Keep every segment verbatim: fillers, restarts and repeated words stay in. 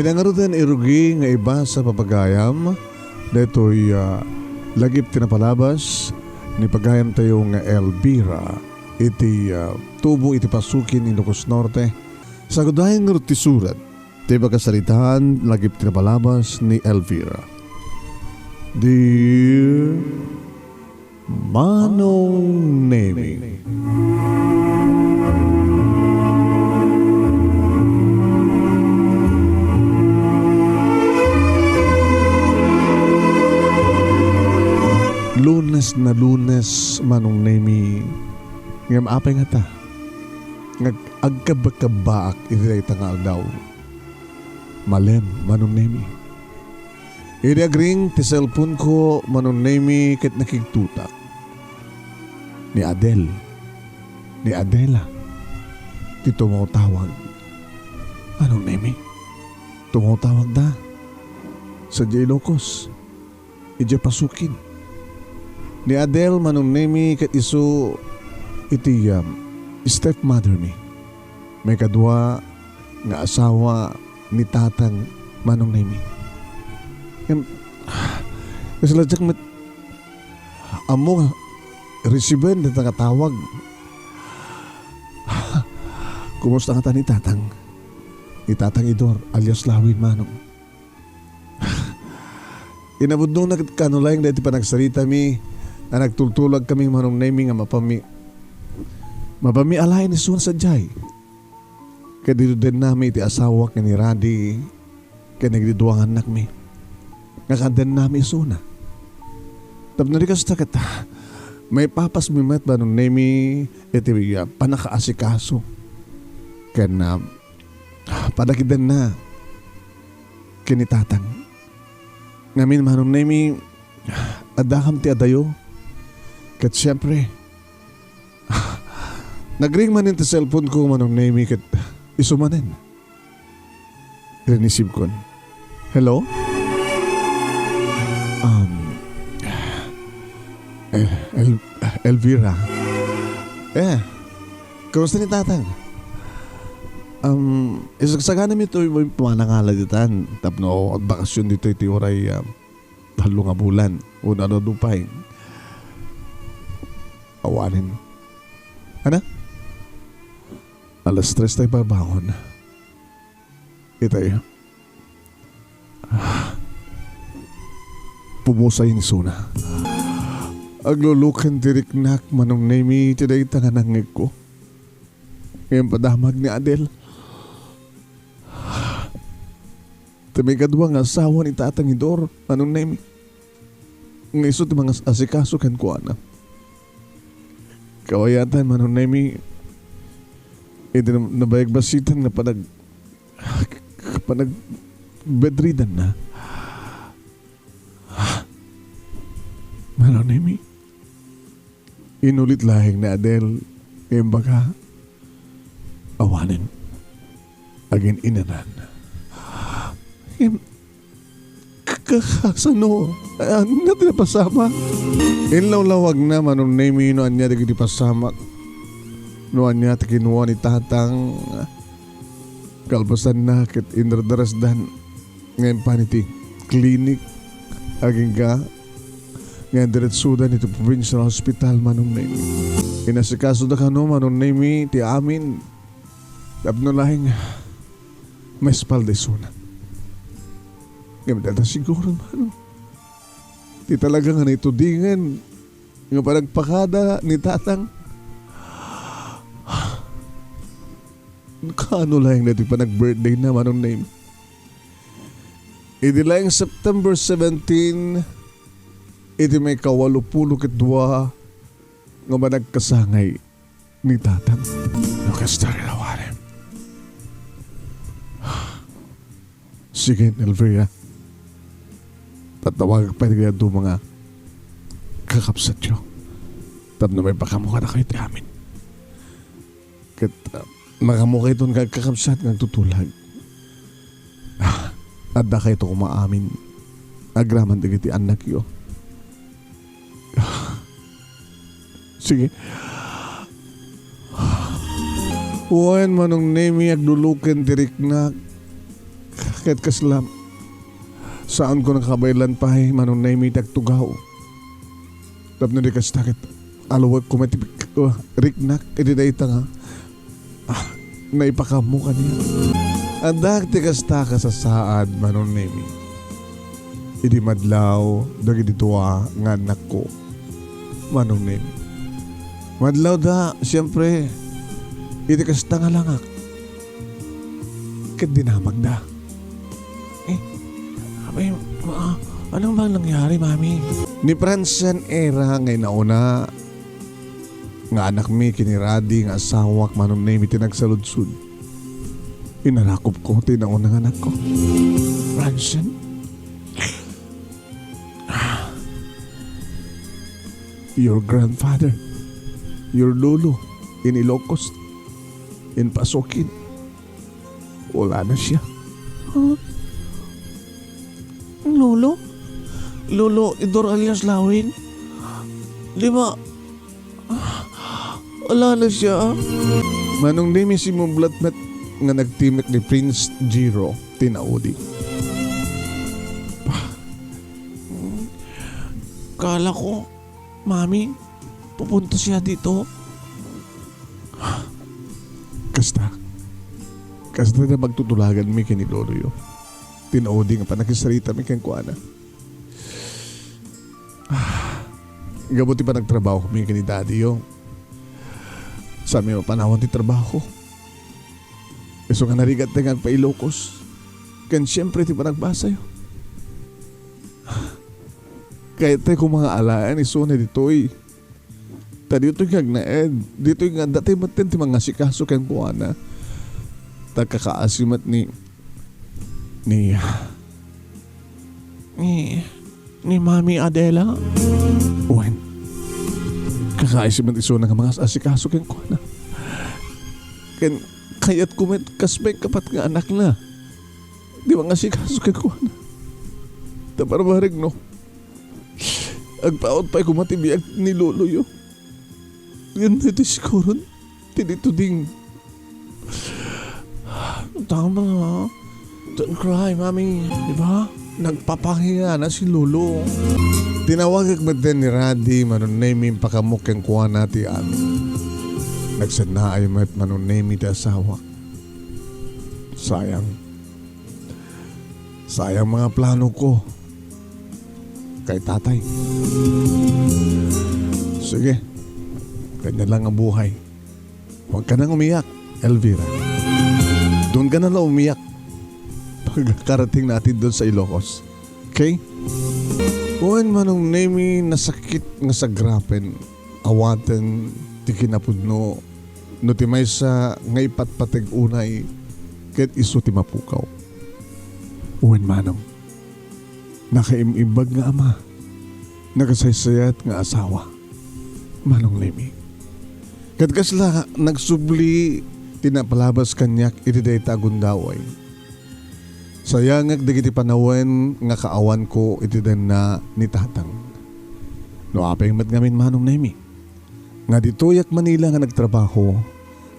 Iti ngaruden, irugi nga ibasa, papagayam, daytoy, ah, lagip ti napalabas ni pagayamtayo nga Elvira iti, ah, tubo iti Pasukin, Ilocos Norte. Sagudayen ngarud ti surat ti pakasaritaan lagip ti napalabas ni Elvira. Dear Manong Nemi. Lunes na Lunes, Manong Nemi. Ngem apay ngata nga agkabakabbaak iti dayta nga aldaw? Malem, Manong Nemi. Idi agring ti cellphone-ko, Manong Nemi, ket nakigtutak. Ni Adel, ni Adela, ti tumawtawag. Manong Nemi, tumawtawagda sadiay Ilocos, idiay Pasukin. Ni Adel, Manong Nemi, ket isu iti, um, stepmother mi. Maikadua nga asawa ni Tatang, Manong Nemi. Em, kasla diak met ammo nga resiben dayta nga tawag. Kumusta ngata ni Tatang? Ni Tatang Idor, alias Lawin, Manong. Inabudnongna ket kaano laeng daytoy panagsaritami a nagtultulagkami, Manong Nemi, nga mapami-, mapamialaen isuna sadiay. Ket idudennami iti asawak nga ni Radi ken nagdiduangannakmi nga kaadennami isuna. Tapno di kasta ket, maipapasmi met, Manong Nemi, iti, ah, pannakaasikaso ken, ah, padakidenna ken ni Tatang. Ngamin, Manong Nemi, addakam ti adayo. Ket siempre, nagring manen ti cellphone-ko, Manong Nemi, ket isu manen. Rinisibkon. Hello? Um, El-, El-, Elvira. Eh, kumusta ni Tatang? Um, isagsaganami toy pamanangala ditan tapno agbakasyon ditoy ti uray, ah, tallo nga bulan. Wenno adu pay. Awanen. Ana? Alas tres tay parbangon. Itay. Pumusay ni Suna. Agluluken ti riknak, Manong Nemi, iti dayta nga nangngegko. Ngem padamag ni Adel. Ti maikadua nga asawa ni Tatang Idor, Manong Nemi. Nga isu ti mangas-asikaso kenkuana. Kawayatan, Manong Nemi, iti na-, nabayagbasitan nga panag-, panag-bedridden na. Manong Nemi, inulit laeng ni Adel nga imbag, awanen. Agin-inanan. Ngem, k-, k-, kasano? Ania ti napasamak? Inlawlawagna, Manong Nemi, no ania dagiti pasamak. No ania ti kinua ni Tatang. Kalpasanna ket indardarasdan nga impan iti klinik. Agingga nga indiretsodan iti provincial hospital, Manong Nemi. Inasikasoda kano, Manong Nemi, ti amin. Tapno laeng maispalda isuna. Ngem dayta siguro, Manong, ti talaga nga naitudingen nga panagpakada ni Tatang. Kaano laeng daytoy panag-birthday na, Manong Nemi? Idi laeng September seventeen, iti maikawalupulo ket dua nga managkasangay ni Tatang. No kasta, rilawanem. Sige, Elvira. Tatawagak pay dagiti dadduma nga kakabsatyo. Tapno maipakaammo kadakayo ti amin. Ket, ah, makaammo kayton nga agkakabsat nga agtutulag. Ah, adda kayto koma amin agraman dagiti annakyo. Ah, sige. Wen, Manong Nemi, agluluken ti riknak. Ket kasla, saanko nga kabaylan pay, Manong Nemi, ti agtugaw. Tapno di kasta ket aluwekko met ti pik-, uh, riknak iti dayta nga, ah, naipakammo kaniak. Adda ti kasta a kasasaad, Manong Nemi. Idi madlaw dagiti dua nga annakko, Manong Nemi. Madlawda, siempre, iti kasta nga langak. Ket dinamagda. Eh, abay, ma-, ano bang nangyari, Mami? Ni Francine Era nga inauna nga anakmi ken ni Radi nga asawak, Manong Nemi, ti nagsaludsod. Inarakupko ti nauna nga anakko. Francine? Your grandfather, your lolo, in Ilocos, in Pasukin, wala na siya. Huh? Lolo? Lolo Idor alias Lawin? Di ba, wala na siya? Manong Nemi, simublat met nga nagtimek ni Prince Jiro, tinaudi. Kala ko, Mami, pupunta siya dito. Kasta. Kasta nga pagtutulaganmi ken ni Loloyo. Tinaudi nga panakisaritami kenkuana. Ah, gapu ti panagtrabahomi ken ni Daddyyo. Saanmi mapanawan ti trabaho. Isu nga narigat nga agpa-Ilocos. Ken siempre ti panagbasayo. Kayatko nga alaen isuna ditoy. Ta ditoy nga agnaed, ditoy nga adda ti metten ti mangasikaso kenkuana. Ta kakaasi met ni, ni, ni, ni Mami Adela. Wen, kakaasi met isuna nga mangasikaso kenkuana. Ken kayatko met kas pay kapat nga anakna. Di mangasikaso kenkuana. Ta barbarek no agpaut pay koma ti biag ni Loloyo. Ngem ditoy siguron ti dituding. Tama na. Don't cry, Mami. Di ba? Nagpapahiya na si Lolo. Tinawagek met ni Radi, Manong Nemi, impakammok kenkuana ti amin. Nagsannaay met, Manong Nemi, ti asawak. Sayang. Sayang mga plano ko kay tatay. Sige, kanya lang ang buhay. Huwag ka nang umiyak, Elvira. Doon ka na lang umiyak pagkarating natin doon sa Ilocos. Okay? Wen, Manong Nemi, nasakit nga sagrapen, awaten ti kinapudno no ti maysa nga ipatpateg unay ket isu ti mapukaw. Wen, Manong, nakaim-imbag nga ama, nakasaysayat nga asawa, Manong Nemi. Ket kasla nagsubli ti napalabas kaniak iti dayta a gundaway. Sayangek dagiti panawen nga kaawanko iti denna ni Tatang. No apay met ngamin, Manong Nemi, nga ditoyak Manila nga nagtrabaho,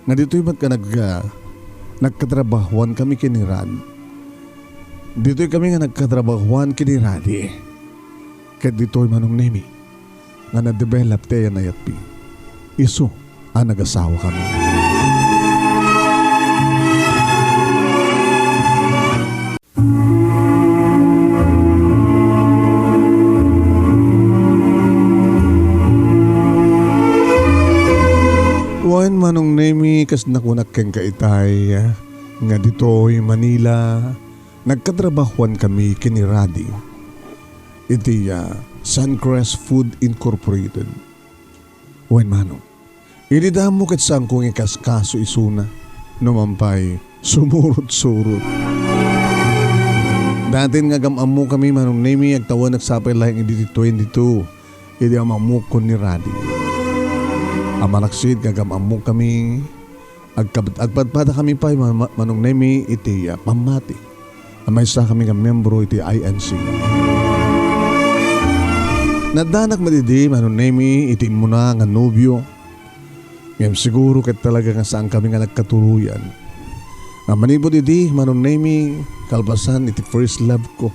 nga ditoy met nga nag-, ah, nagkatrabahoan kami ken ni Rad. Ditoy kami nga nagkatrabahoan ken ni Radi. Ket ditoy, Manong Nemi, nga na-develop ti ayan-ayatmi. Isu a nagasawa kami. Wen, Manong Nemi, kas nakunak kenka itay, nga ditoy Manila, nagkatrabahoan kami ken ni Radi iti, ah, Suncrest Food Incorporated. Wen, Manong, idi damo ket saanko nga ikaskaso isuna, no man pay sumurot-surot. Datin nga agam-ammo kami, Manong Nemi, agtawen sapay laeng idi ti twenty-two, idi am-ammok ken ni Radi. Amanaksid nga agam-ammo kami, agkab-, agpadpada kami pay, Ma-, Ma-, Manong Nemi, iti, ah, pammati. Maysa kami nga miyembro iti I N C. Naddanak met idi, Manong Nemi, iti immuna nga nobio. Ngem siguro ket talaga nga saan kami nga nagkatuloyan. Manipud idi, Manong Nemy, kalpasan iti first love ko,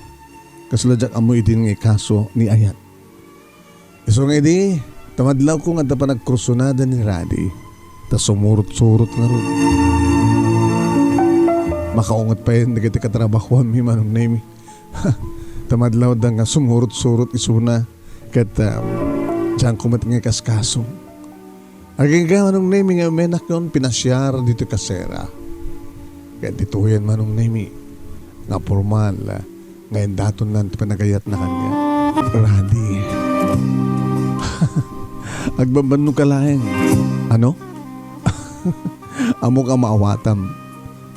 kasla diak ammo idin nga ikaso ni Ayat. Isu nga idi, ta madlawko nga adda panagkursunada ni Radi, ta sumurot-surot ngarud. Makaunget payen dagiti katrabahoanmi, Manong Nemy. Ta madlawda nga sumurot-surot isuna, ket, um, dianko met nga ikaskaso. Agingga, Manong Nemy, nga umenakon pinasiar ditoy kasera. Ket ditoyen, Manong Nemy, nga pormal, nga indatonnan ti panagayatna kaniak. Radi. Agbanbannoka laeng. Ano? Ammok a maawatam.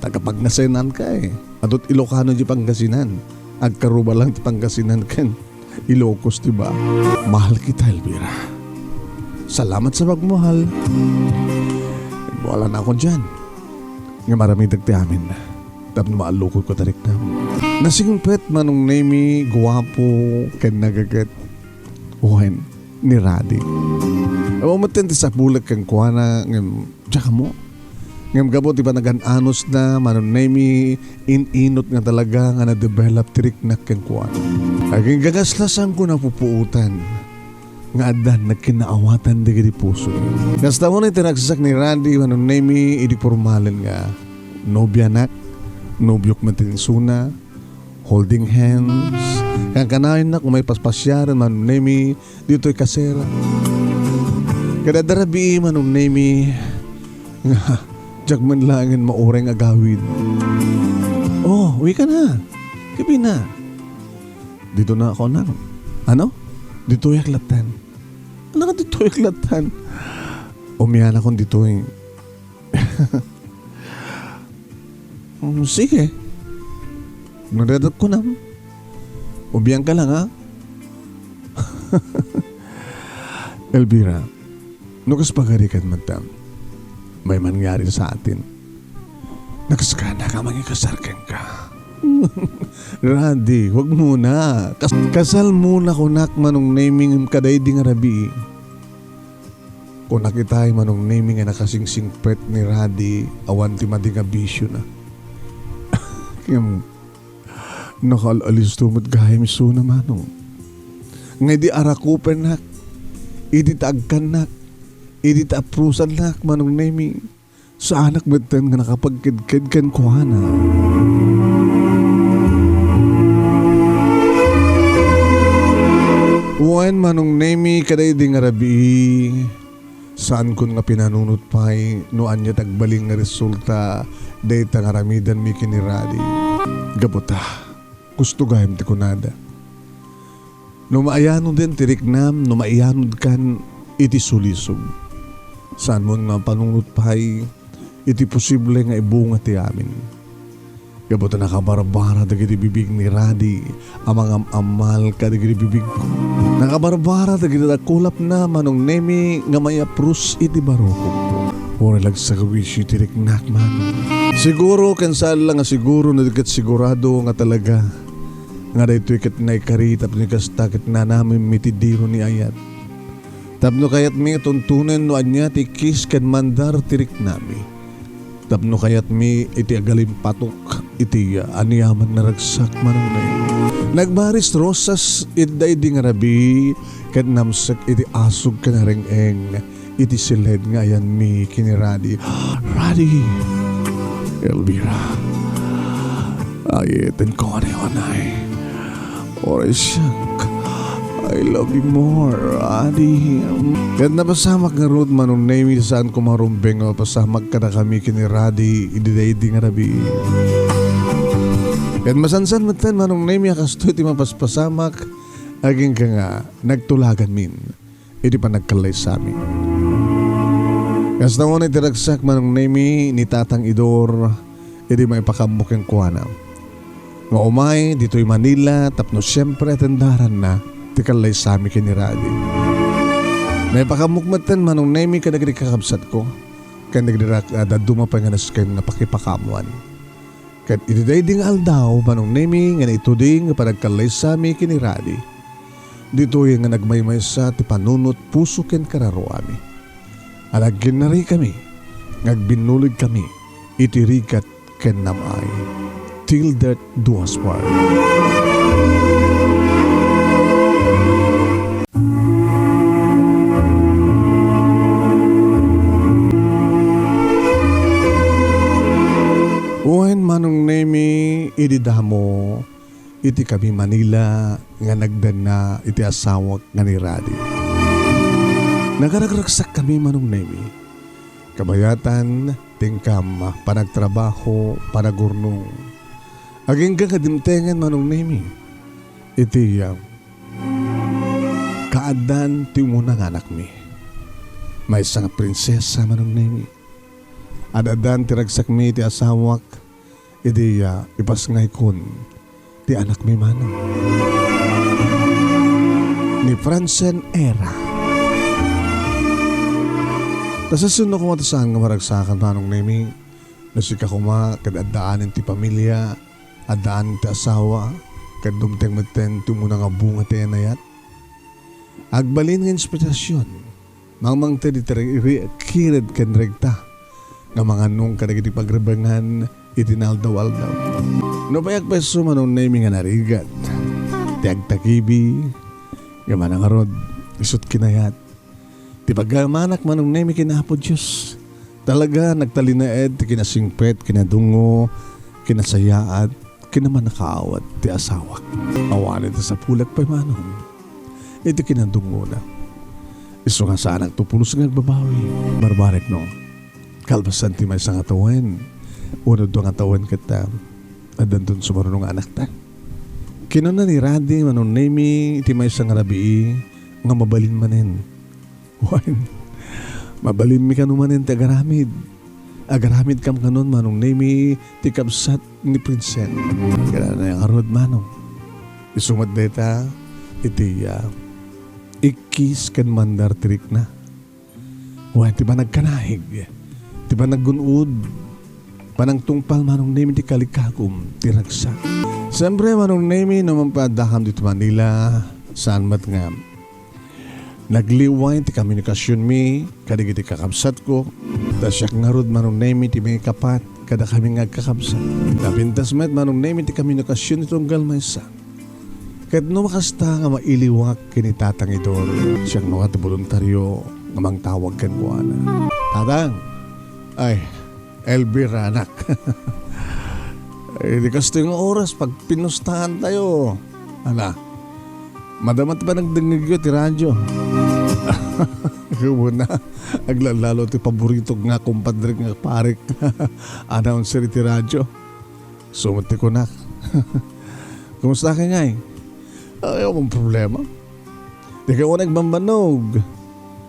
Taga Pangasinanka, eh. Adu't Ilocano di Pangasinan. Agkaruba lang ti Pangasinan ken Ilocos, di ba? Mahal kita, Elvira. Salamat sa pagmahal. Bualanakon dian. Nga maramidag ti amin. Tapno maalukod ko tariknam. Nasingpet, Manong Nemy, guapo, ken nagaget. Wen, ni Radi. Awan met ti sapulek kenkuana, ngem diak ammo. Ngem gapu ti panagan-anosna, Manong Nemy, in-inot nga talaga nga na-develop ti riknak kenkuana. Agingga kasla saanko napupuotan nga addan nagkinnaawatan dagiti puso. Kasta unay ti ragsak ni Radi, Manong Nemy, idi pormalen nga nobianak, nobiok met ti isuna, holding hands, kankanaennak umay paspasiaren, Manong Nemy, ditoy kasera. Ket adda rabii, Manong Nemy, nga diak man laengen maureng agawid. Oh, uwi ka na. Gabi na. Dito na ako na. Ano? Ditoyak lattan. Ano nga ditoyak lattan? Umianakon ditoy. Mm, sige. Nadadak ko na. Ubian ka lang, ha? Elvira, no kas pagarikan man ta, may mangyari sa atin. Nagskana ka mangikasar kenka. Randy, wag muna. Kas-, kasal muna kunak, Manong Neming, kadaydi nga rabii. Kunak itay, Manong Nemy, nga nakasingsingpet ni Radi awan ti madi nga bisiona. Ngem, nakaal-alisto met gayam isuna, Manong. Nga idi arakupennak, idi ta agkannak, idi ta aprusannak, Manong Nemy, saanak metten nga nakapagkedked kenkuana. Wen, Manong Nemy, kadaydi nga rabii, saankon nga pinanunot pay no ania ti agbalin nga resulta dayta nga aramidanmi ken ni Radi. Gapu ta, gusto gayam ti kunada. No maayanoden ti riknam, no maiyanodkan iti sulisog, saanmon nga mapanunot pay iti posible nga ibunga ti amin. Gapu ta nakabarbara dagiti bibig ni Radi a mangam-ammal kadagiti bibigko. Nakabarbara dagiti dakulapna, Manong Nemy, nga mayaprus iti barukongko. Uray lagsagawisi ti riknak, Manong. Siguro, ken saan la nga siguro, no di ket sigurado nga talaga nga daytoy ket naikari tapno kasta ket nanamem iti diro ni ayat. Tapno kayatmi nga tuntunen no ania ti kis ken mandar ti riknami. Tapno kayatmi iti agalimpatok iti aniaman nga ragsak, Manong Nemy. Nagbaris rosas iti daydi nga rabii ket namsek iti asug ken areng-eng iti siled nga ayanmi ken ni Radi. Radi! Elvira. Ay, tenko anay-anay. Oray siak. I love you more, Adi. Ket napasamak ngarud, Manong Nemy, saanko marumbeng nga mapasamak kadakami ken ni Radi idi daydi nga rabii. Ket masansan metten, Manong Nemy, a kastoy ti mapaspasamak, agingga nga nagtulaganmin iti panagkallaysami. Kasta unay ti ragsak, Manong Nemy, ni Tatang Idor idi maipakammo kenkuana nga umay ditoy Manila tapno siempre atendaranna ti kallaysami ken ni Radi. Maipakammok metten, Manong Nemy, kadagiti kakabsatko ken dagiti rak-, a dadduma pay nga nasken nga pakipakaammoan. Ket iti daydi nga aldaw, Manong Nemy, nga naituding nga panagkallaysami ken ni Radi, ditoy nga nagmaymaysa ti panunot puso ken kararuami. A nagkinnarikami nga agbinnuligkami iti rigat ken nam-ay, till death do us part. Wen, Manong Nemi, idi damo, iti kami Manila nga nagdanna iti asawak nga ni Radi. Nagaragraksak kami, Manong Nemi. Kabayatan, ti inkam, panagtrabaho, panagurnong. Agingga nga dimtengen, Manong Nemi. Iti, ah, kaaddaan ti umuna nga anakmi. Maysa nga prinsesa, Manong Nemi. Ad-addan ti ragsakmi iti asawak. Idi, ah, ipasngaykon ti anakmi, Manong, ni Francen Era. Ta siasino koma ta saan nga maragsakan, Manong Nemi, no sika koma ket addaanen ti pamilia, addaanen ti asawa, ket dumteng metten ti umuna nga bunga ti inayat? Agbalin nga inspirasyon. Mangmangted iti ri-, ri-, kired ken regta nga mangannong kadagiti pagrebengan iti naaldaw-aldaw. No pay agpayso, Manong Nemi, nga narigat ti agtakibi nga manangarud, isut' kinayat ti pagayamanak, Manong Nemi, ken Apo Dios. Talaga, nagtalinaed ti kinasingpet, kinadungo, kinasayaat, kinamannakaawat ti asawak. Awanen ti sapulek pay, Manong, iti kinadungona. Isu nga saanak to pulos nga agbabawi. Barbarek, no? Kalpasan ti maysa nga tawen, wenno dua nga tawen ket, ah, addanton sumaruno nga anakta. Kinuna ni Radi, Manong Nemi, iti maysa nga rabii nga mabalin manen. Wen, mabalinmi kano manen ti agaramid. Agaramidkam kanon, Manong Nemi, ti kabsat ni Prinsen. Kada na ngarud, Manong. Isu met dayta iti, ah, ikkis ken mandar ti rikna. Wen, ti panagkanaig, ti panaggun-od, panangtungpal, Manong Nemi, ti kalikagum ti ragsak. Siempre, Manong Nemi, no mampaddakam ditoy Manila, saan met nga nagliway ti komunikasionmi kadagiti kakabsatko, ta siak ngarud, Manong Nemi, ti maikapat kadakami nga agkakabsat. Napintas met, Manong Nemi, ti komunikasion iti tunggal maysa. Ket no makasta nga mailiwak ken ni Tatang Idor, siak no ti boluntario nga mangtawag kenkuana. Tatang, ay, Elvira, anak. Eh, di kastoy nga oras, pagpinustahan tayo. Ala, madama ti panagdengngegyo ti radyo. Kumuna, aglalalo ti paboritok nga kumpadrek nga parek. Announcer iti radyo. Isu met ti kunak. Kumusta ka ngay? Ay, awan problema. Dika unay agbambannog.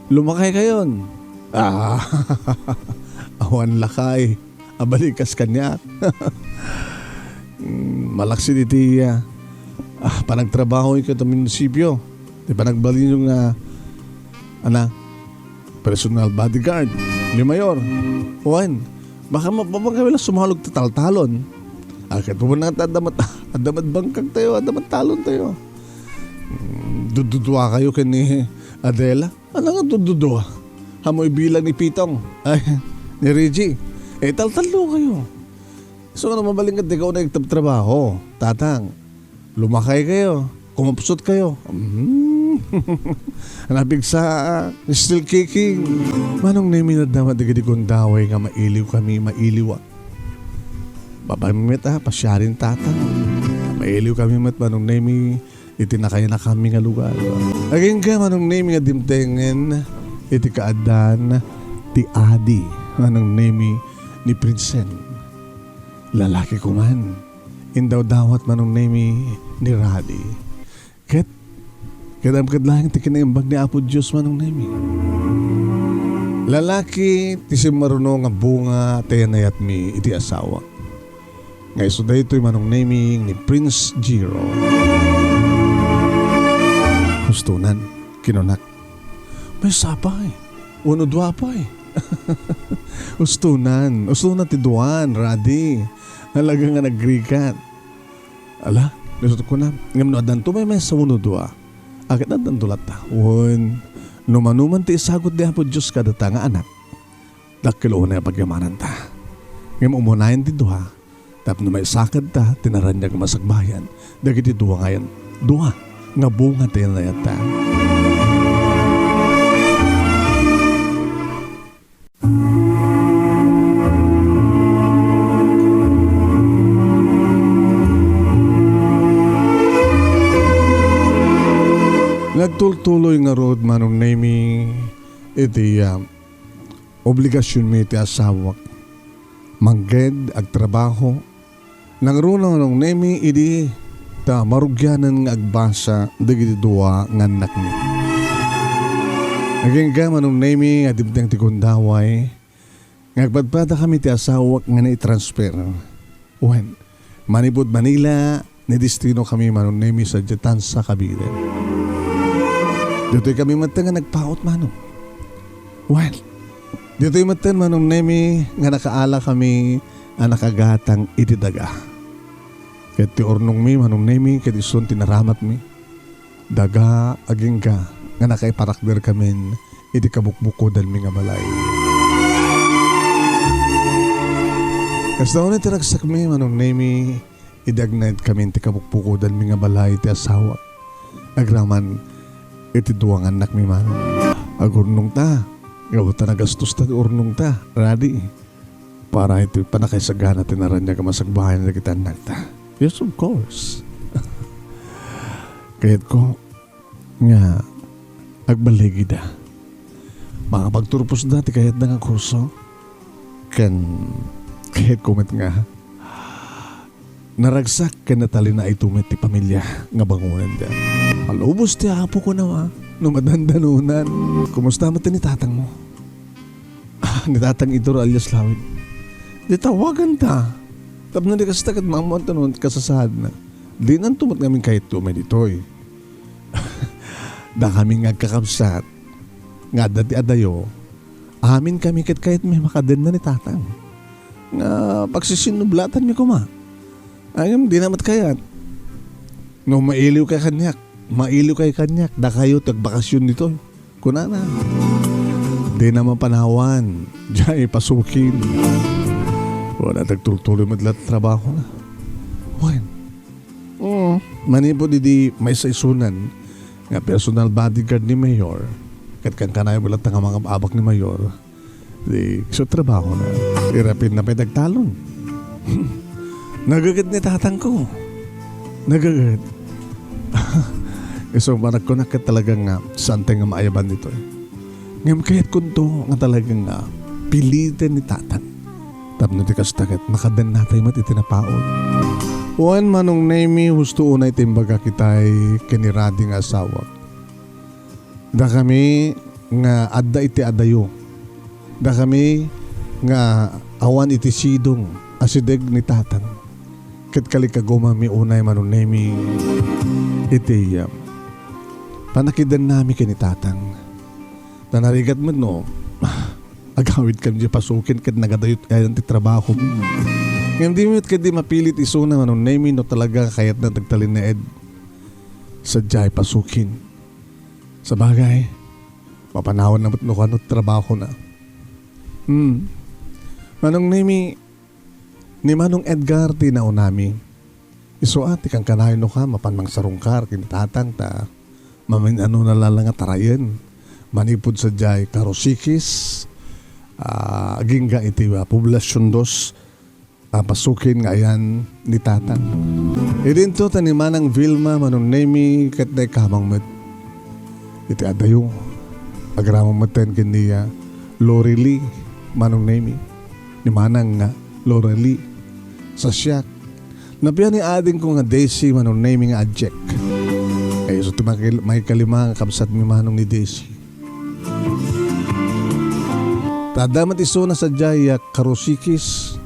Lumakay kayon. Ah, awan lakay. Abalikas kaniak. Mm, malaksid iti, ah, ah, panagtrabaho iti munisipio. Ti panagbalinyo nga, ana, personal bodyguard ni Mayor. Wen, baka mapapagawila sumalog ti taltalon. Aket po na adda met, adda met bangkag tayo, adda met talon tayo. Mm, dududua kayo ken ni Adela. Ano nga dududua? Amo ibilang ni Pitong. Ay, ni Reggie. Eh, taltallo kayo. So, ano, mabalin ka, di ka unay agtabtrabaho, Tatang. Lumakay kayo. Kumupsot kayo. Mm. Napigsa, ah, still kicking. Manong Nemi, nadama dagiti gundaway nga mailiw kami, mailiw, ah. Babaen met, ah, pasiarin, Tatang. Mailiw kami met, Manong Nemi, iti nakainakami nga lugar. Agingga, Manong Nemi, nga dimtengen iti kaaddaan ti adi, Manong Nemi, ni Prinsen. Lalaki ko man. Indawdawat, Manong Nemi, ni Radi. Ket, ket ammok laeng ti kinaimbag ni Apo Dios, Manong Nemi. Lalaki ti simmaruno nga bunga ti inayatmi iti asawak. Nga isu daytoy, Manong Nemi, ni Prince Jiro. Hustonan, kinunak. Maysa pay. Wenno dua pay. Hustonan. Hustonan ti duan, Radi. Talaga nga nagrigat. Ala, nasut ko na. Ngem no addanto may maysa wenno dua, aket addanto latta. Wen, no mano man ti isagut ti Apo Dios kadata nga anak, dakkel unay a pagyamananta. Ngem umunayen ti dua, Tapno maisakadta ti naraniag a masakbayan dagiti dua nga yan, dua nga bunga ti nayatta. Nagtultuloy ngarud, Manong Nemi, iti, ah, obligasionmi iti asawak. Mangged, agtrabaho, nangruna, Manong Nemi, idi ta marugianan nga agbasa dagiti dua nga annakmi. Agingga, Manong Nemi, nga dimteng ti gundaway, nga agpadpadakami ti asawak nga naitransfer. Wen, manipud Manila, nidestinokami, Manong Nemi, sadiay Tanza, Cavite. Ditoy kami met nga nagpaut, Manong. Wen, ditoy met, Manong Nemi, nga nakaalakami a nakagatang iti daga. Ket ti urnongmi, Manong Nemi, ket isun ti naramatmi. Daga, agingga nga nakaiparakderkamin iti kabukbukodanmi nga balay. Kasta unay ti ragsakmi, Manong Nemi, idi agnaedkamin ti kabukbukodanmi nga balay ti asawak. Agraman iti dua nga annakmi, Manong. Agurnongta, gapu ta nagastosta ti urnongta, Radi. Para iti pannakaisagana ti naraniag a masakbayan dagiti annakta. Yes, of course. Kayatko nga agballigida. Makapagturposda ti kayatda nga kurso. Ken kayatko met nga naragsak ken natalinaedto met ti pamilia nga bangonanda. Malubos ti Apo, kuna, a, no madandanonan. Kumusta met ni tatangmo? Ah, ni Tatang Idor alias Lawig. Di tawaganta. Tapno di kasta ket maammoanta no kasasaadna. Dinanto met ngamin kayatto umay ditoy. Dakami nga agkakabsat nga adda ti adayo, amin kami ket kayatmi makadenna ni Tatang. Nga pagsisinnublatanmi koma. Ay, ngem dina met kayat. No mailiwkay kaniak, mailiwkay kaniak, dakayo ti agbakasyon ditoy. Kunana, dina mapanawan, diay pasukin. Wala, nagtultuloy met latta trabahona. Wen, mm, manipud idi maysa isunan nga personal bodyguard ni Mayor, ket kankanayon met latta nga mangab-abak ni Mayor, di isu trabahona. Irapinna pay dagtalon. Nagaged ni tatangko. Nagaged. Isu, managkunak ket talaga nga saantay nga maayaban ditoy. Ngem kayatkonto nga talaga nga piliten ni Tatang. Tapno ti kasta ket makadennatay met iti napaut. Wen, Manong Nemi, husto unay ti imbagak itay ken ni Radi nga asawak. Dakami nga adda iti adayo. Dakami nga awan iti sidong a sideg ni Tatang. Ket kalikagumami unay, Manong Nemi, iti, ah, pannakidennami ken ni Tatang. Ta narigat met no agawidkami diay pasukin ket nagadayo ti, ayan ti trabaho. Ngem di met ketdi mapilit isuna, Manong Nemi, no talaga kayatna ti agtalinaed sadiay pasukin. Sabagay, mapanawanna met no kano ti trabahona. Hmm. Manong Nemi, ni Manong Edgar ti naunami. Isu a ti kankanayon no ka mapan mangsarungkar ken ni Tatang ta mamin-anona laeng nga tarayen manipud sadiay Karusikis, ah, agingga iti, ah, Poblacion Dos, ah, pasukin nga ayan ni Tatang. Idinto ta ni Manang Vilma, Manong Nemi, ket naikamang met iti adayo. Agraman metten ken ni, ah, Lorely, Manong Nemi. Ni Manang nga Lorely. Sa siak, napia ni adingko nga Daisy, Manong Nemi, nga Ajek. Ay, isu ti makil-, maikalima nga kabsatmi, Manong, ni Daisy. Ta adda met isuna sadiay a Karusikis.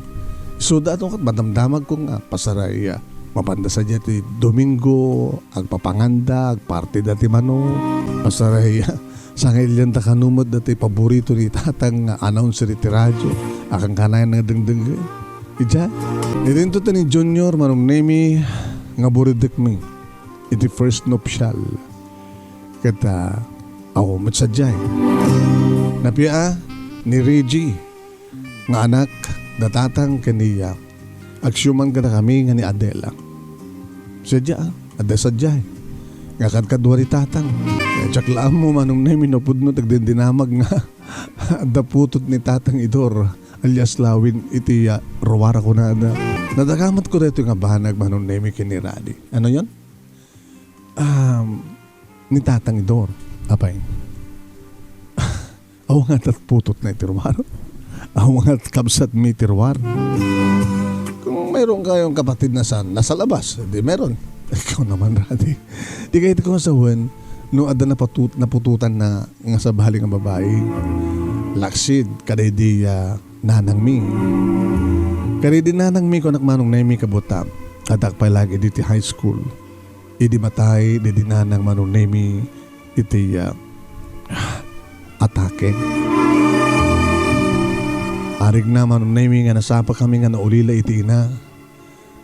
Isuda ato ket madamdamagko nga pasaray, ah, mapanda sadiay ti Domingo, agpapanganda, agpartida ti manok. Pasaray, ah, sangailian ta kano met datoy paborito ni Tatang nga announcer iti radio. Kankanayon nga dengdenggen. Idiay. Idinto ta ni Junior, Manong Nemi, nga buridekmi iti first nuptial. Ket, ah, awan met sadiay. Napia, ah, ni Reggie nga anak da Tatang ken ni, ah, agsiuman kadakami nga ni Adela. Sadia, ah, adda sadiay. Nga kadkadua ni Tatang. Kaya diak la ammo, Manong Nemi, no pudno ti agdindinamag nga adda putot ni Tatang Idor, alias Lawin, iti, ah, ruar a kunada. Nadakamatko daytoy nga banag, Manong Nemi, ken ni Radi. Ano yon? Um, ni Tatang Idor. Apay. Awan nga tat putotna iti ruar. Awan nga tat kabsatmi iti ruar. Kung mayroon kayong kapatid na sa, nasa labas, di meron. Ikaw naman, Radi. Di kayo ko sawen, no adda napatut-, napututan na nga sabali nga babae. Laksid, kadaydi, ah, nanangmi. Kadaydi nanangmi, kunak Manong Nemi, kabuta. Addak pay lagi diti high school. Idi matay, daydi nanang Manong Nemi iti, ah, atake. Arigna Manong Nemi nga nasapakami nga naulila iti ina.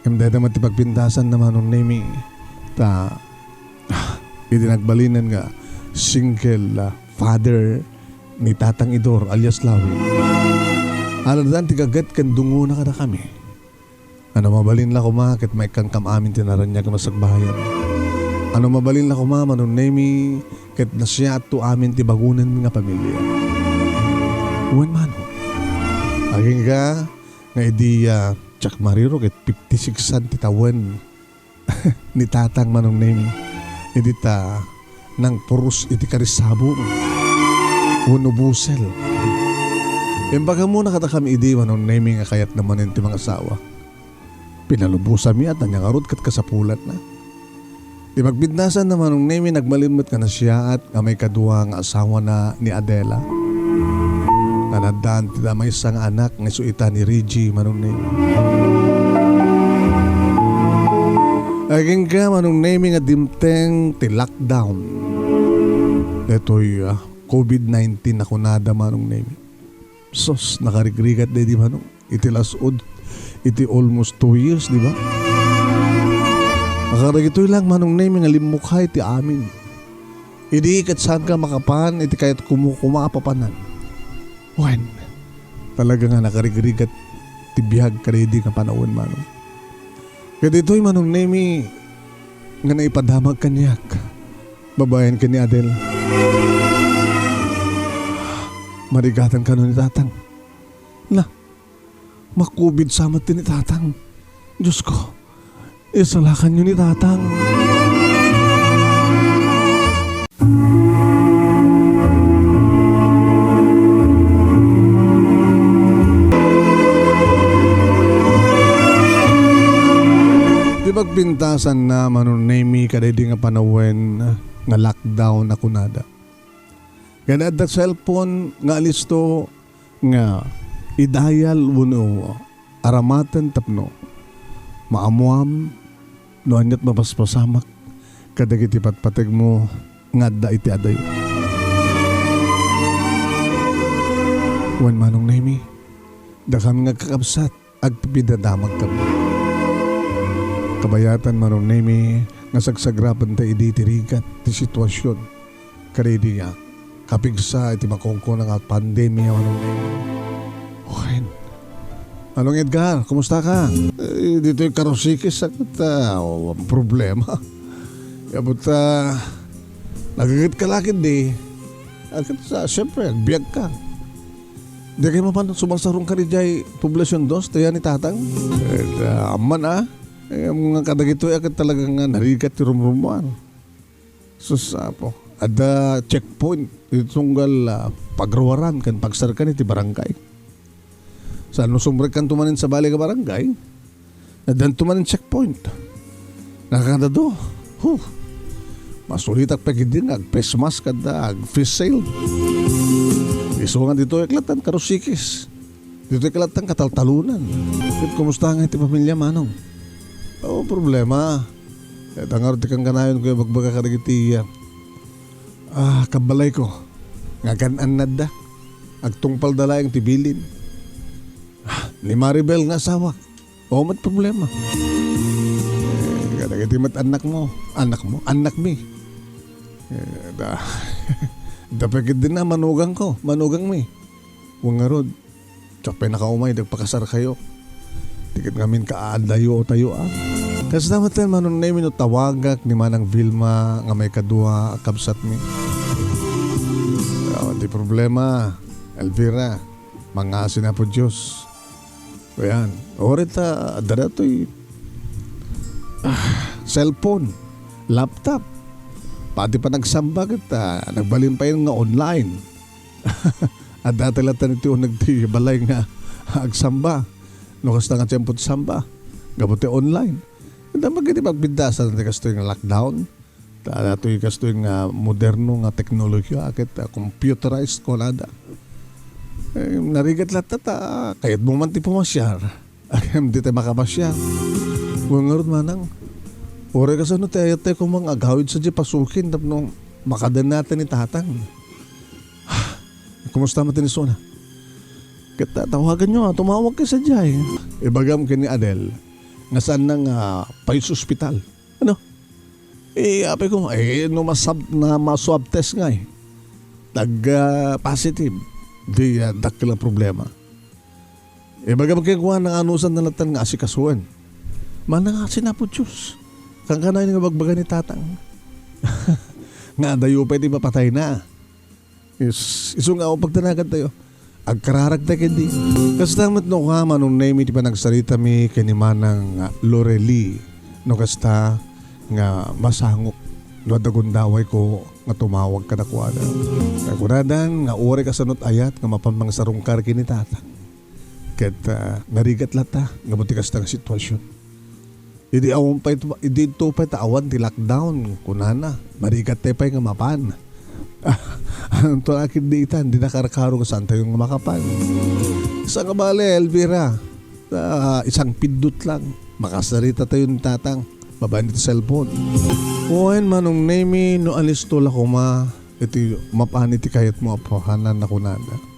Ngem dayta met ti pagpintasanna Manong Nemi. Ta, ah, idi nagbalinen nga single, ah, father ni Tatang Idor alias Lawi. Aladan ti gaget ken dungona kadakami. Ano mabalin la koma ket maikkankam amin ti naraniag nga masakbayan. Ano mabalin la koma, Manong Nemi, ket nasiaatto amin ti bagonenmi nga pamilia. Wen, Manong. Agingga nga idi, ah, diak mariro ket fifty-six-an ti tawen ni Tatang, Manong Nemi. Idi ta nangpuros iti karisabong wenno busel. Imbagam muna kadakami idi, Manong Nemi, nga kayatna manen ti mangasawa. Pinalubosanmi at ania ngarud ket kasapulanna. Ti pagpintasanna, Manong Nemi, nagbalin met nga nasiaat nga maikadua nga asawana ni Adela. Nga naddaan ti maysa nga anak nga isu ita ni Reggie, Manong Nemi. Agingga, Manong Nemi, nga dimteng ti lockdown. Daytoy, ah, covid nineteen a kunada, Manong Nemi. Sus, nakarigrigat daydi, Manong. Iti las-ud, iti almost two years, di ba? Kadagitoy lang, Manong Nemi, nga limmukay ti amin. Idi ket saanka makapan iti kayatko koma a papanan. Wen, talaga nga nakarigrigat ti biag kadaydi nga panawen, Manong. Kadaytoy, Manong Nemi, nga naipadamag kaniak, babaen ken ni Adel. Marigatan kano ni Tatang. Na, makubid sa met ti ni Tatang. Diyos ko, isalakanyo ni Tatang. Ti pagpintasanna, Manong Nemi, kadaydi nga panawen nga lockdown a kunada. Nga adda cellphone nga alisto nga idayal wenno aramaten tapno maammoam no aniat mapaspasamak kadagiti patpategmo nga adda iti adayo. Wen, Manong Nemi, dakami nga agkakabsat, agpipidadamagkami. Kabayatan, Manong Nemi, nga sagsagrapen ta idi ti rigat ti situasion. Kadaydi nga kapigsa iti makunkuna nga pandemia, Manong Nemi. Wen. Manong Edgar, kumusta ka? Eh, ditoy Karusikis, sakit, ah, o, ang problema. Abot, ah, nagaget ka lagi di. Agkat sa, siyempre, agbiag ka. Di kayo mapan sumasarong ka di jay Poblacion Dos, tayo ni Tatang? Eh, ah, amman, ah. Eh, mga kadagito, agkat talaga nga narigat ti rumrumuan. Sus, apo. Adda checkpoint. Iti tunggal, ah, pagruaran kan pagsarkan iti barangay. Sa no sumrekkanto manen sa bali nga barangay, addanto manen checkpoint. Nakakadado. Huh. Masulitak pa gid nga ag-face mask kada ag-face shield. Isu nga ditoy kalatan, Karusikis. Ditoy kalatan, kataltalunan. Ket kumusta nga iti pamilya, Manong? O, problema. Ket ngarud ti kankanayon ko, ibagbaga kadagiti, ah, ah, kabbalayko. Nga agan-annadda. Agtungpalda laeng ti bilin. Ah, ni Maribel nga asawa. O, met problema. Eh, kadagiti met annakmo. Annakmo? Annakmi. Eh, da, da pagid din na, manugangko. Manugangmi. Wen ngarud, diak pay nakaumay, dagpakasar kayo. Ti ket ngamin kaadayo tayo, a. Kasta met ten, Manong Nemi, no tawagak ni Manang Vilma nga maikadua a kabsatmi. Awan ti problema, Elvira. Mangngaasin Apo Dios. Ayan. Uray ta, adda datoy, ah, cellphone, laptop. Pati panagsamba ket, ah, nagbalin pay nga online. Adda ti latta ti uneg ti balay nga agsamba. No kasta nga tiempo ti samba, gapu ti online. Ket ammok iti pagpintasan ti kastoy nga lockdown. Ta, datoy kastoy nga moderno nga teknolohiya, ket, ah, computerized kunada. Eh, narigat latta ta, kayatmo man ti pumasiar. Agem, di tayo makapasiar. Wen ngarud, Manang, uray kasano ti ayat tayo koma nga agawid sadiay pasukin tapno makadenna ti ni Tatang. Kumusta met ti ni Sona? Ket ta-, tawagan nyo, ah, tumawag ka sadiay. Ibagam ken ni Adel nga saanna nga pay sa ospital. Ano? Eh, apay ko, eh, no masab-, na ma-swab test nga, eh. Nag, ah, positive. Di, ah, dakkel a problema. Ibagam kenkuana nga anusanna latta nga asikasuen. Manang, asin Apo Dios. Kankanayon nga bagbaga ni Tatang. Nga adayo pay ti mapatayna. Is-, isu nga pagtanagan tayo. Agkararag tayo ket di. Kasta met no ka, Manong Nemi, ti panagsaritami ken ni Manang Lorely. No kasta nga masangok no adda gundaway ko nga tumawag kadakuada. Nakunadan nga uray kasano ti ayat nga mapan mangsarungkar ken ni Tatang. Ket, ah, narigat latta nga ti kasta nga sitwasyon. Idi awan pay, idi to pay ta awan ti lockdown, kunana, marigat tayo pay nga mapan. Anto akin di itan, di nakarkaro nga saan tayo nga makapan. Sa nga bale, Elvira, ah, isang pindot lang, makasarita tayo ni Tatang, babaen ti cellphone. Wen, Manong Nemi, no alisto la koma, iti mapan iti kayatmo a panan, nakunana.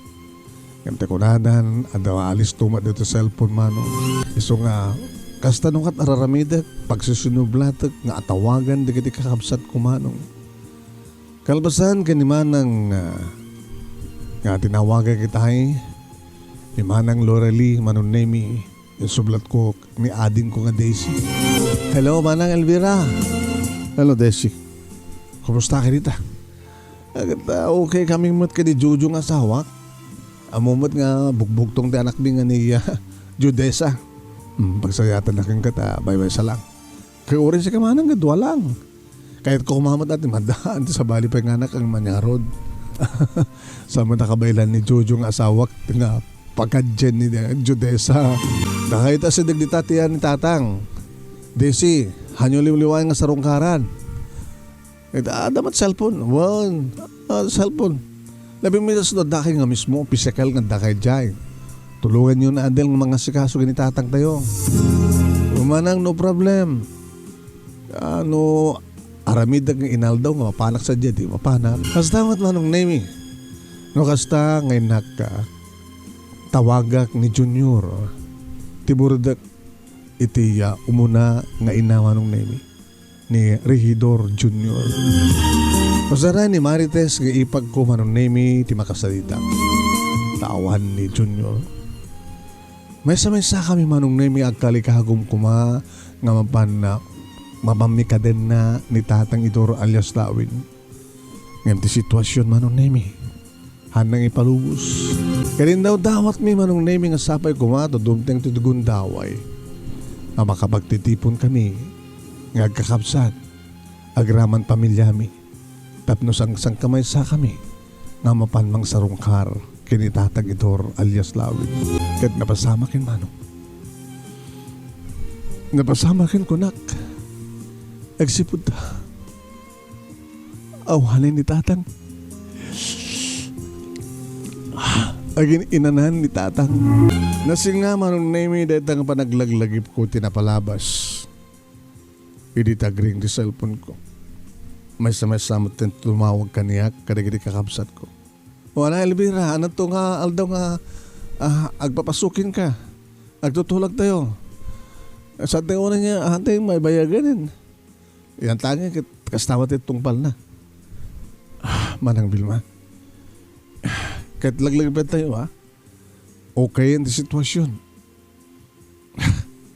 Ngem ti kunadan, adda nga alisto met ditoy cellphone, Manong. Isu nga, kasta no ket araramidek, pagsisinublatek nga atawagan dagiti kakabsatko, Manong. Kalpasan ken ni Manang, ah, nga tinawagan kitay, ni Manang Lorely, Manong Nemi, insublatko ni adingko nga Daisy. Hello, Manang Elvira. Hello, Daisy. Kumusta ka dita? Agta, okay kami met kadi Jojo nga asawak. Ammo met nga bugbugtong ti anakmi nga ni, ah, Judesa. Hmm, pagsayatan na kenka ta, baybay sa lang. Kay uray sika Manang nga dua lang. Kayatko koma met a ti maddaan ti sabali pay nga anak ang manyarod. Sa met a kabaelan ni Jojo nga asawak nga pakadien ni Judesa. Dakay ta sideg dita ti ni Tatang. Desi, hanyo liwliwaen nga sarungkaran. Ita, adda met cellphone. Wen, ah, cellphone. Labi mi ta dakay nga mismo, pisikal nga dakay jay. Tulongan yo ni Adel nga mangasikaso ken ni Tatang tayo. Manang, no problem. Ah, no aramidek nga inaldaw nga mapanak sadiay, di mapanak. Kasta met, Manong Nemi. No kasta nga innak ka, tawagak ni Junior. Ti burdek iti, ah, umuna nga ina, Manong Nemi. Ni Regidor Junior. Masara ni Marites nga ipagko, Manong Nemi, ti makasarita. Ta awan ni Junior. Maysa-maysa kami, Manong Nemi, agkalikagum koma nga mapan-, mapanmikadenna ni Tatang Idor alias Lawin. Ngem ti sitwasyon, Manong Nemi, haanna nga ipalubos. Ket indawdawatmi, Manong Nemi, nga sapay koma ta dumteng ti gundaway a makapagtitipon kami nga agkakabsat, agraman pamilyami, tapno sangsangkamaysakami nga mapan mangsarungkar ken ni Tatang Idor alias Lawin. Ket napasamaken, Manong. Napasamaken, kunak. Agsipud ta. Awanen ni Tatang. Agin-inanan ni Tatang. Nasinga, Manong Nemi, dayta nga panaglaglagipko ti napalabas. Idi tagring ti cellphone ko. Maysa-maysa met ti tumawag kaniak kadagiti kakabsatko. O, ana, Elvira, ania to nga aldaw nga, ah, agpapasukin ka? Agtutulak tayo. Saan tayo una niya, ante, may bayagan. Yan tangi, ket-, kasta met ti tungpal na. Ah, Manang Vilma. Ket laglagipet tayo, ha? Okay yan ti sitwasyon.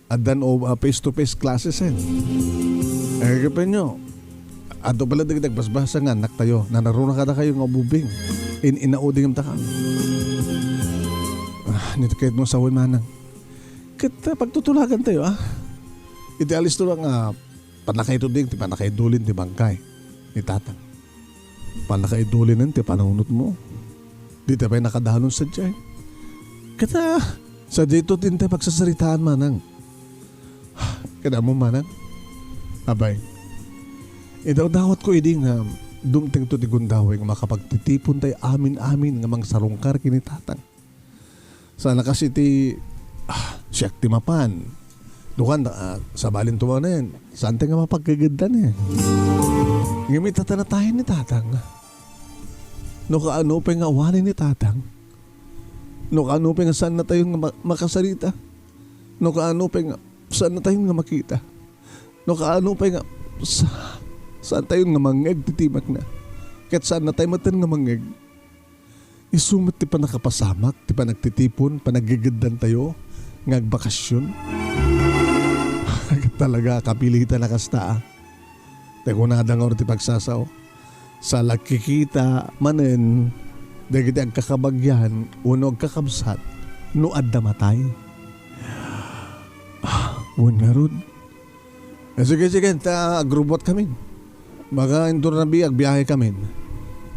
Addan o, ah, face-to-face classes, eh. Eh, kapenyo, adto pala dagiti agbasbasa nga annaktayo, nanaruna kadakayo nga ubing. In-, inaudingem ta ka. Ah, nito ket mo sawen manang. Ket, ah, pagtutulagan tayo, ah. Iti alisto lang, ah, pannakaitu di, ti pannakaidulin ti bangkay ni tatang. Pannakaidulinen ti panunot mo. Di ta pay nakadanon sadiay. Ket, ah, sadiay to ti intay pagsasaritaan manang. Kada mo manang? Abay. Idawdawat ko idi nga dumteng to ti gundaway nga makapagtitipon tay amin-amin nga mangsarungkar ken ni tatang. Sana kas iti, ah, siak ti mapan. Dukan, ah, sabalin to manen. Saan ti nga mapagkageddan, eh? Ngem itatanatayan ni tatang. No kaano pay nga awali ni tatang? No kaano pay nga saan natayon nga ma-, makasarita? No kaano pay nga saan natayon nga makita? No kaano pay nga sa-, saan tayon nga mangngeg ti timakna? Ket saan natay metten nga mangngeg? Isu met ti pannakapasamak, ti panagtitipon, panaggegeddan tayo nga agbakasyon. Talaga, kapilitan a kasta, ah. Ti kunada nga or ti pagsasao, salakikita manen dagiti agkakabagian wenno agkakabsat no adda matay. Ah, wen ngarud. Eh, sige, sige, ta agrubot kami. Baka intor na bi, agbiyahe kami.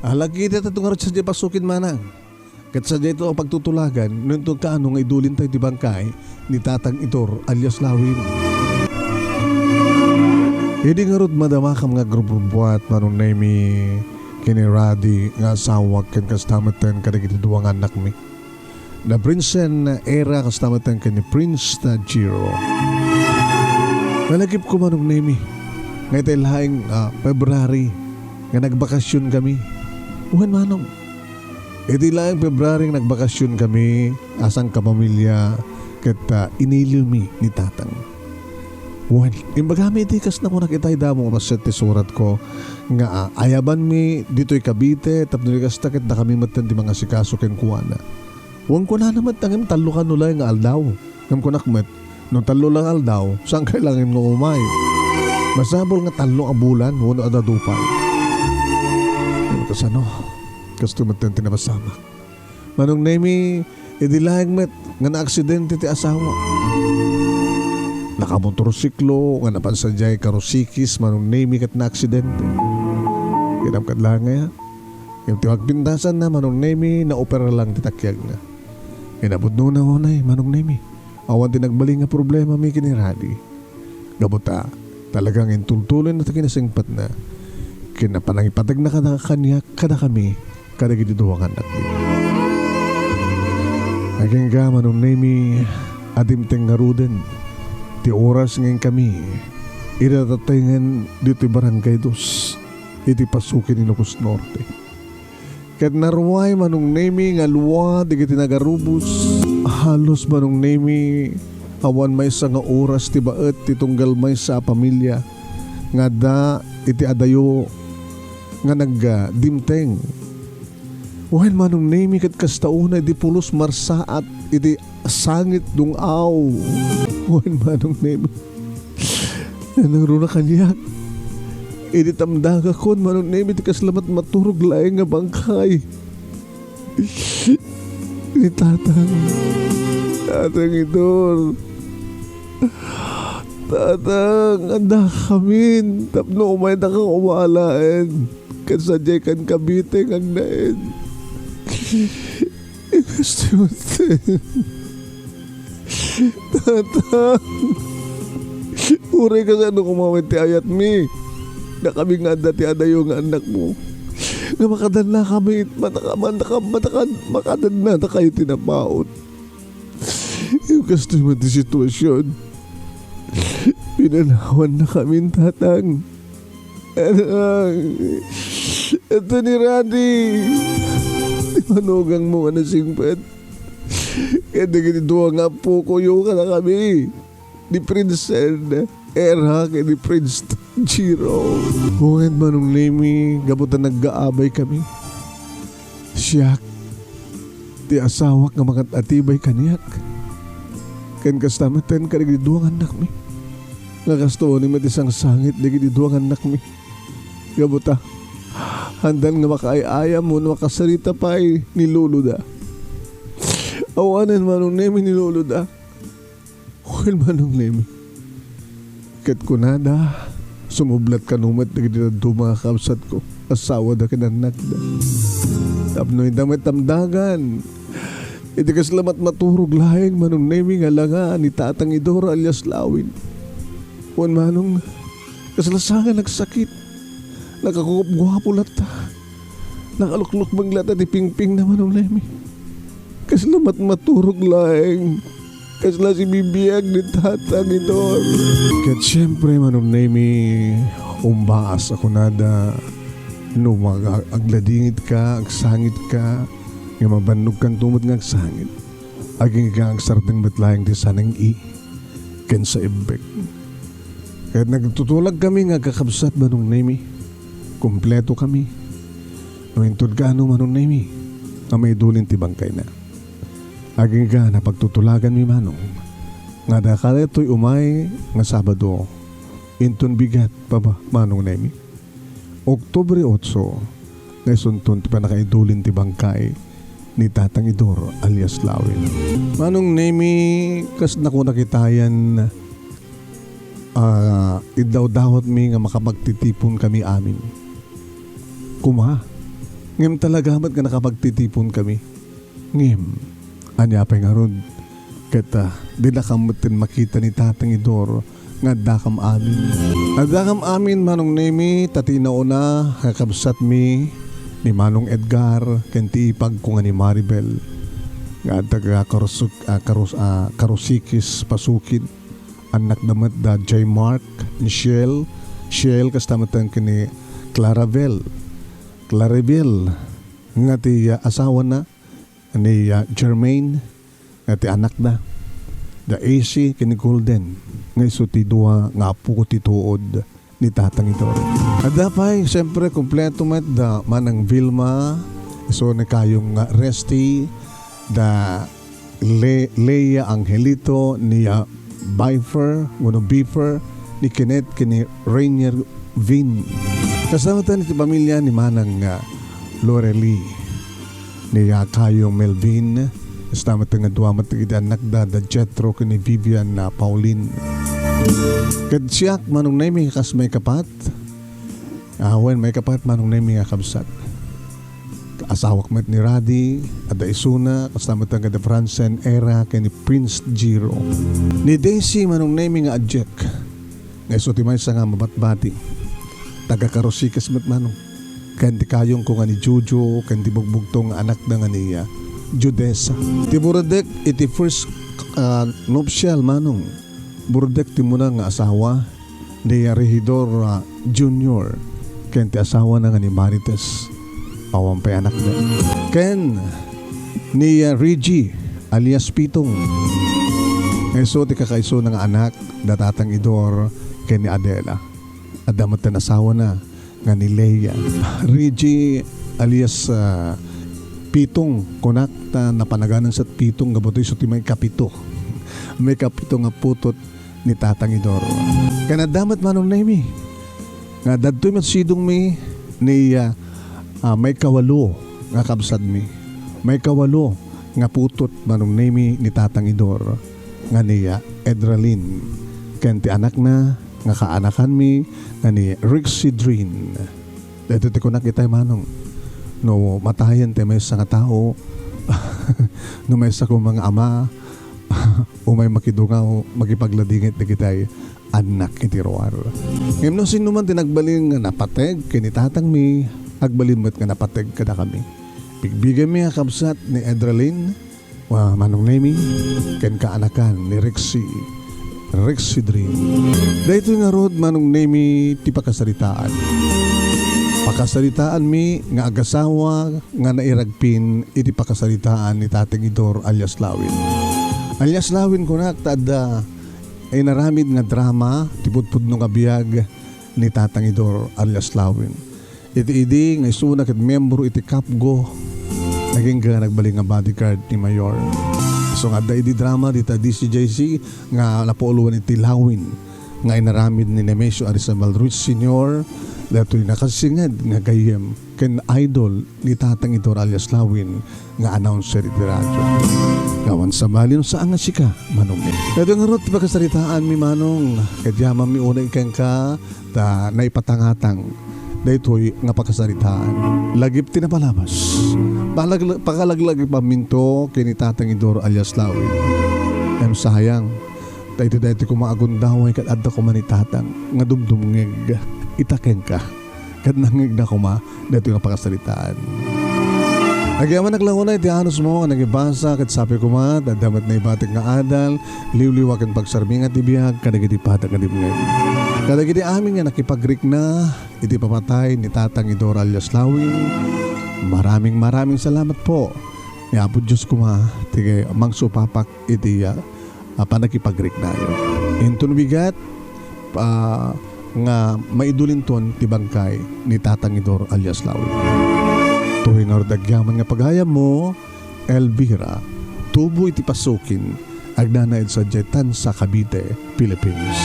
Alagkita ta tungarud sa di pasukin manang. Ket sadiay to a pagtutulagan, no inton kaano nga idulin tayo ti bangkay ni Tatang Itor alias Lawin. Idi ngarud madamakam nga agrubrubuat, Manong Nemi, ken ni Radi nga asawak ken kasta metten kadagiti dua nga annakmi. Da Prince and Era, kasta metten ken ni Prince Tajiro. Nalagipko, Manong Nemi, nga itay laeng, ah, February nga nagbakasyon kami. Wen, Manong. Iti laeng February nga nagbakasyon kami, a sangkapamilya, ket, ah, iniliwmi ni Tatang. Wen, imbagami iti kas nakunak itay damo nga bassit ti suratko nga, ah, ayabanmi ditoy Cavite tapno di kasta ket dakami metten ti mangasikaso kenkuana. Wen, kunana met, ngem tallo kano laeng nga aldaw. Ngem kunak met, no tallo la nga aldaw, saan kay laeng nga umay? Masapul nga tallo a bulan wenno adda dupay. Ngem kasano? Kasto metten ti napasamak. Manong Nemi, idi laeng met nga naaksidente ti asawa. Nakamotorsiklo nga napan sadiay karusikis, Manong Nemi, ket naaksidente. Kinapkat laeng aya. Ngem ti pagpintasanna, Manong Nemi, naopera lang ti takiagna. Inapudnona unay, Manong Nemi. Awan ti nagbalin nga problemami ken ni Radi. Gapu ta, talagang intultuloyna ti kinasingpetna ken napanangipategna kada kaniak, kadakami, kadagiti dua nga annakmi. Agingga, Manong Nemi, a dimteng ngaruden ti oras nga inkami ida tatengen ditoy Barangay Dos, iti pasuken Ilocos Norte. Ket naruay, Manong Nemi, nga lua dagiti nagarubos. Halos, Manong Nemi, awan maysa nga oras ti baet ti tunggal maysa a pamilia nga adda iti adayo nga nagdimteng. Wen, Manong Nemi, ket kasta unay di pulos marsaat iti sangit dung-aw. Wen, Manong Nemi, nangruna kaniak. Idi tamdagakon, Manong Nemi, ti kasla met maturog laeng nga bangkay ni Tatang. Tatang Itor. Tatang, andakamin tapno umaydaka koma alaen. Ket sadiay kan Cavite nga agnaed. Kastoy met. Tatang, uray kasano koma met ti ayatmi. Dakami nga adda ti adayo nga annakmo. Nga makadannakami, mataka-, mataka-, mataka-, makadannatakayo ti napaut. Kastoy met ti sitwasion. Pinanawannakamin, Tatang. Anak, ito ni Randy. Ti manugangmo nga nasingpet. Ket dagiti dua nga appokoyo kadakami. Ni Prince Era ken ni Prince Jiro. Wen, Manong Nemi, gapu ta naggaabay kami. Siak, ti asawak nga mangat-atibay kaniak. Ken kasta metten kadagiti dua nga annakmi. Nga kastoy met ti sangsangit dagiti dua nga annakmi. Gapu ta, haandan nga makaay-ayam wenno makasarita pay ni loloda. Awanen Manong Nemi ni loloda. Wen Manong Nemi. Ket kunada, sumublat kano met dagiti dadduma nga kakabsatko, asawada ken annakda. Tapno ida met damdagan iti kasla matmaturog laeng Manong Nemi nga langa ni Tatang Idor alias Lawin. Wen Manong, kasla saan nga nagsakit. Nakaguapguapo latta. Nakaluklukleng latta ti pingpingna, Manong Nemi. Kasla matmaturog laeng. Kasla sibibiag ni Tatang Idor. Ket siempre, Manong Nemi, umbaas a kunada, no mag-, agladingitka, agsangitka, nga mabannogkanto met nga agsangit. Agingga agsardeng met laeng ti saneng-i ken sa ebbek. Ket nagtutulagkami nga agkakabsat, Manong Nemi. Kumpletokami. No inton kaano, Manong Nemi, nga maidulin ti bangkayna. Agingga napagtutulaganmi, Manong, nga adda kadaytoy umay nga Sabado, inton bigat, baba, Manong Nemi. Oktubre otso, nga isunton ti pannakaidulin ti bangkay ni Tatang Idor alias Lawin. Manong Nemi, kas nakunakitayan, ah, iddawdawatmi nga makapagtitiponkami amin. Kuma, ngem talaga met nga nakapagtitiponkami. Ngem, ania pay ngarud? Ket, ah, dinakam metten makita ni Tatang Idor nga addakam amin. Addakam amin, Manong Nemi, ta ti nauna, kakabsatmi ni Manong Edgar, ken ti ipagko nga ni Maribel, nga adda ka Karusuk-, ah, Karus-, ah, Karusikis Pasukin. Annakda met da J Mark, ni Shell, Shell, kasta met ken ni Clarabel, Claribel, nga ti, ah, asawana, ni, ah, Jermaine, nga ti anakda, da A C ken ni Golden, nga isu ti dua nga apo ti tuod ni Tatang Idor. Adda pay, siyempre, kompleto met da Manang Vilma, isu ni kayong nga Resty, da Le-, Lea Angelito, ni, ah, Bifer, wenno Bifer, ni Kenneth, ken ni Rainier Vin. Kasta met iti pamilya ni Manang, ah, Lorely. Ni, ah, Kayo Melvin, kasta met nga dua met iti annakda, da Jethro ken ni Vivian, ah, Paulin. Ket siak, Manong Nemi, kas maikapat, ah, wen, maikapat, Manong Nemi, nga kabsat. Asawak met ni Radi, adda isuna, kasta met nga da Francen Era ken ni Prince Giro. Ni Daisy, Manong Nemi, nga adiak. Nga isu ti maysa nga mabatbati. Taga Karusikis met, Manong. Ken ti kayongko nga ni Jojo, ken ti bugbugtong nga anakda nga ni, ah, Judesa. Ti buruddek iti first, ah, nuptial, Manong. Buruddek ti umuna nga asawa ni, ah, Regidor, ah, Junior, ken ti asawana nga ni Marites. Awan pay anakda. Ken ni, ah, Reggie alias Pitong. Nga isu ti kakaisuna nga anak da Tatang Idor ken ni Adela. Adda met ti asawana nga ni Lea. Reggie alias, ah, Pitong, kunak ta napanaganansa ti Pitong gapu ta isu ti maikapito. Maikapito nga putot ni Tatang Idor. Ken adda met Manong Nemi. Nga dadtoy met sidongmi ni, ah, ah, maikawalo nga kabsatmi. Maikawalo nga putot Manong Nemi ni Tatang Idor nga ni, ah, Edralin. Ken ti anakna nga kaanakanmi nga ni Rexidrine. Daytoy ti kunak itay, Manong. No matayen ti maysa nga tao, no maysa koma nga ama, umay makidungaw, makipagladingit dagitay annak iti ruar. Ngem no sinoman ti nagbalin nga napateg ken ni tatangmi, agbalin met nga napateg kadakami. Bigbigenmi a kabsat ni Edralin, wa-, Manong Nemi, ken kaanakan ni Rexy, Rexy Dream. Daytoy ngarud, Manong Nemi, ti pakasaritaan. Pakasaritaanmi nga agasawa nga nairagpin iti pakasaritaan ni Tatang Idor alias Lawin. Alias Lawin kunak ta adda inaramid nga drama ti pudpudno nga biag ni Tatang Idor alias Lawin. Iti idi nga isuna ket miyembro iti Kapgo, nagingga nagbalin nga bodyguard ni Mayor. So, nga adda idi drama dita D C J C nga napuloan iti lawin nga inaramid ni Nemesio Arizabal Ruiz Senior, datoy nakasinged nga gayyem ken idol ni Tatang Idor alias Lawin nga announcer iti radyo. Awan sabali no saan nga sika, Manong Ned. Datoy ngarud ti pakasaritaan mi, Manong, ket yaman mi unay kenka, ta naipatangatang daytoy nga pakasaritaan. Lagip ti napalabas. Palag-, pakalaglagipaminto ken ni Tatang Idor alias Lawin. Em, sayang. Ta iti daytoy koma a gundaway ket adda koma ni Tatang nga dumdumngeg ita kenka. Ket nangngegna koma daytoy nga pakasaritaan. Agyamanak la unay ti anusmo nga nangibasa ket sapay koma ta adda met naibatik nga adal, liwliwa ken pagsarmingan ti biag kadagiti pada nga dimngeg. Kadagiti amin nga nakipagrikna iti papatay ni Tatang Idor alias Lawin, maraming, maraming salamat po. Ni Apo Dios koma ti mangsupapak iti, ah, a pannakipagriknayo. Inton bigat, ah, nga maidulinton ti bangkay ni Tatang Idor alias Lawin. Tuwi ngarud agyaman nga pagayammo, Elvira, tubo iti Pasukin, agnanaed sadiay Tanza, Cavite, Philippines.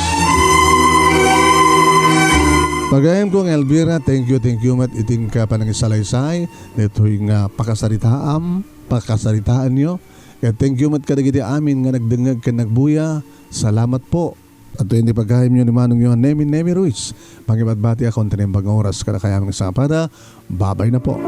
Pagayamko nga Elvira, thank you, thank you met iti inka panangisalaysay ditoy nga pakasaritaam, pakasaritaanyo. Ket thank you met kadagiti amin nga nagdengngeg ken nagbuya. Salamat po. Adtoy ni pagayamyo ni Manongyo Nemi Nemi Ruiz. Mangibatbati a kontinembang oras kadakayamin nga sapada. Babay na po.